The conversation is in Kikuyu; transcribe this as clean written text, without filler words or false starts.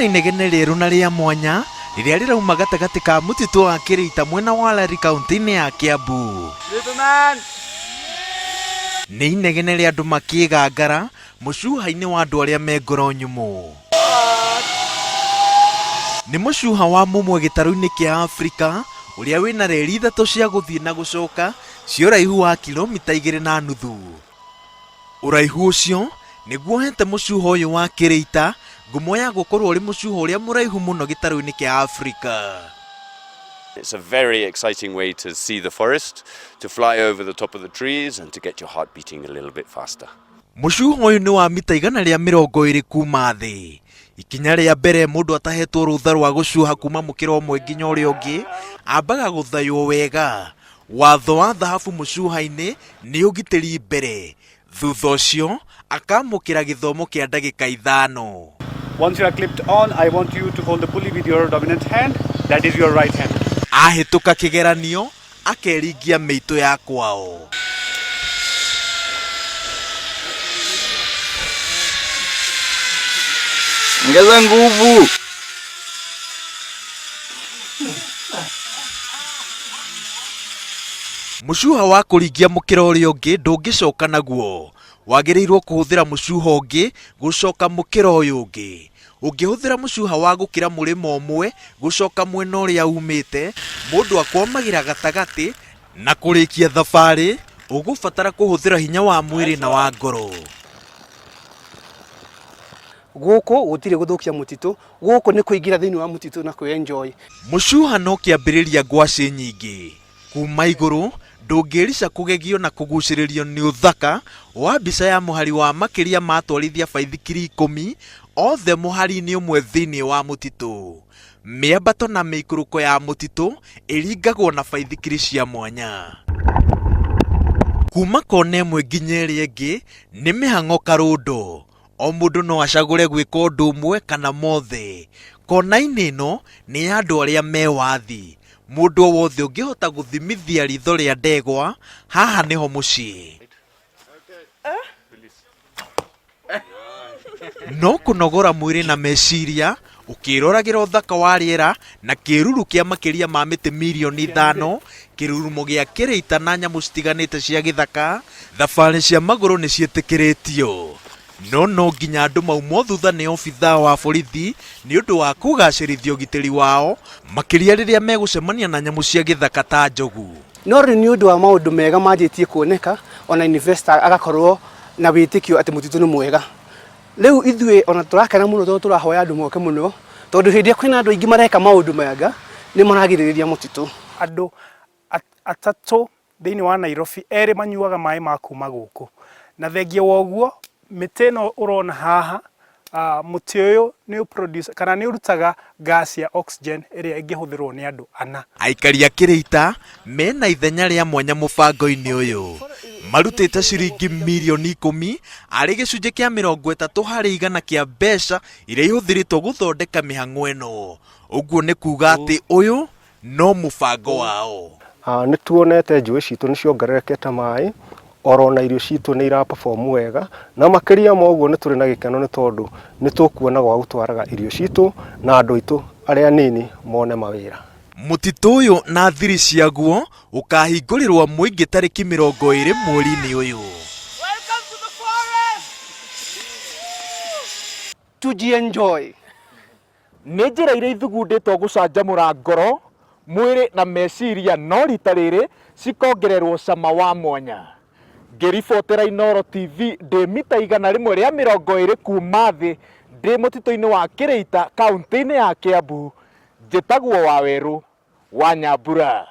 Kwĩna inegene rĩerũ na rĩa mwanya rĩrĩa rĩrauma gatagatĩ ka mũtitũ wa Kĩrĩita mwena wa Lari kaũntĩ-inĩ ya Kĩambu. Nĩ inegene rĩa andũ makĩĩgangara mũcuha-inĩ wa andũ arĩa me ngoro nyũmũ. Nĩ mũcuha wa mũmwe gĩtarũ-inĩ kĩa Afrika ũrĩa wĩna reri ithatũ cia gũthiĩ na gũcoka cia ũraihu wa kilomita 2.5. Ũraihu ũcio nĩguo ũhete mũcuha ũyũ wa Kĩrĩita ngumo ya gũkorwo ũrĩ mũcuha ũrĩa mũraihu mũno gĩtarũ-inĩ kĩa Afrika. It's a very exciting way to see the forest, to fly over the top of the trees and to get your heart beating a little bit faster. Mũcuha ũyũ nĩ wa mita 120 kuma thĩ. Ikinya rĩa mbere mũndũ atahetwo rũtha rwa gũcuha kuma mũkĩra ũmwe nginya ũrĩa ũngĩ, ambaga gũthaywo wega. Watho wa thahabu mũcuha-inĩ nĩ ũgitĩri mbere, thutha ũcio akamũkĩra gĩthomo kĩa ndagĩka ithano. Once you are clipped on, I want you to hold the pulley with your dominant hand, that is your right hand. Ahĩtũka kĩgeranio, akeringia mĩitũ ya kwao. Ongeza nguvu. Mũcuha wa kũringia mũkĩra ũrĩa ũngĩ ndũngĩcoka naguo. Wagĩrĩirwo kũhũthĩra mũcuha ũngĩ gũcoka mũkĩra ũyũ ũngĩ. Ũngĩhũthĩra mũcuha wa gũkĩra mũrĩmo ũmwe gũcoka mwena ũrĩa umĩte, mũndũ akwamagĩra gatagatĩ na kũrĩkia thabarĩ ũgũbatara kũhũthĩra hinya wa mwĩrĩ na wa ngoro. Gũkũ gũtirĩ gũthũkia mũtitũ, gũkũ nĩ kũingĩra thĩinĩ wa mũtitũ na kwĩ enjoy. Mũcuha no kĩambĩrĩria ngwacĩ nyingĩ. Kuma igũrũ, ndũngĩrica kũgegio na kũgucĩrĩrio nĩ ũthaka wa mbica ya mũhari wa makĩria ma atwarithia baithikiri ikũmi othe mũhari-inĩ ũmwe thĩinĩ wa mũtitũ. Mĩambato na mĩikũrũko ya mũtitũ ĩringagwo na baithikiri cia mwanya. Kuma kona ĩmwe nginya ĩrĩa ĩngĩ nĩ mĩhang'o karũndo. O mũndũ no acagũre gwĩka ũndũ ũmwe kana mothe. Kona-inĩ ĩno nĩ ya andũ arĩa me wathi. Mũndũ o wothe ũngĩhota gũthimithia ritho rĩa ndegwa, haha nĩho mũciĩ. No kũnogora mwĩrĩ na meciria ũkĩroragĩra ũthaka wa rĩera na kĩruru kĩa makĩria ma mĩtĩ mirioni ithano, kĩrurumo gĩa kĩrĩita na nyamũ citiganĩte cia gĩthaka, thabarĩ cia magũrũ nĩ ciĩtĩkĩrĩtio. No no nginya andũ maumwo thutha nĩ obithaa wa borithi nĩ ũndũ wa kũgacĩrithia ũgitĩri wao, makĩria rĩrĩa megũcemania na nyamũ cia gĩthaka ta njogu. No rĩu nĩ ũndũ wa maũndũ mega manjĩtie kuoneka, ona investor agakorwo na wĩtĩkio atĩ mũtitũ nĩ mwega. Rĩu ithuĩ ona tũrakena mũno tondũ tũrahoya andũ moke mũno, tondũ hĩndĩ ĩrĩa kwĩna andũ aingĩ mareka maũndũ mega, nĩ maragirĩrĩria mũtitũ. Andũ atatũ thĩinĩ wa Nairobi, erĩ manyuaga maĩ ma kuma gũkũ. Na thengia wa ũguo, mĩtĩ ĩno ũrona haha, mũtĩ ũyũ nĩ ũ produce kana nĩ ũrutaga gas ya oxygen ĩrĩa ĩngĩhũthĩrwo nĩ andũ ana. Aikari a Kĩrĩita mena ithenya rĩa mwanya mũbango-inĩ ũyũ. Marutĩte ciringi mirioni ikũmi arĩ gĩcunjĩ kĩa 30% kĩa mbeca iria ihũthĩrĩtwo gũthondeka mĩhang'o ĩno. Ũguo nĩ kuga atĩ ũyũ no mũbango wao. Nĩ tuonete njũĩ citũ nĩ ciongererekete maĩ, oro na irio citũ nĩ ira perform wega, na makĩria ma ũguo nĩ tũrĩ na gĩkeno nĩ tondũ nĩ tũkuona gwa gũtwaraga irio citũ na andũ aitũ arĩa anini mone mawĩra. Mũtitũ ũyũ na thiri ciaguo ũkahingũrĩrwo mũingĩ tarĩki 20 mweri-inĩ ũyũ. Tujienjoy. Nĩ njĩra iria ithugundĩtwo gũcanjamũra ngoro, mwĩrĩ na meciria no rita rĩrĩ cikongererwo cama wa mwanya. Ngĩribotera Inooro TV ndĩ mita 120 kuma thĩ ndĩ mũtitũ-inĩ wa Kĩrĩita kaũntĩ-inĩ ya Kĩambu, njĩtagwo Wawerũ wa Nyambura.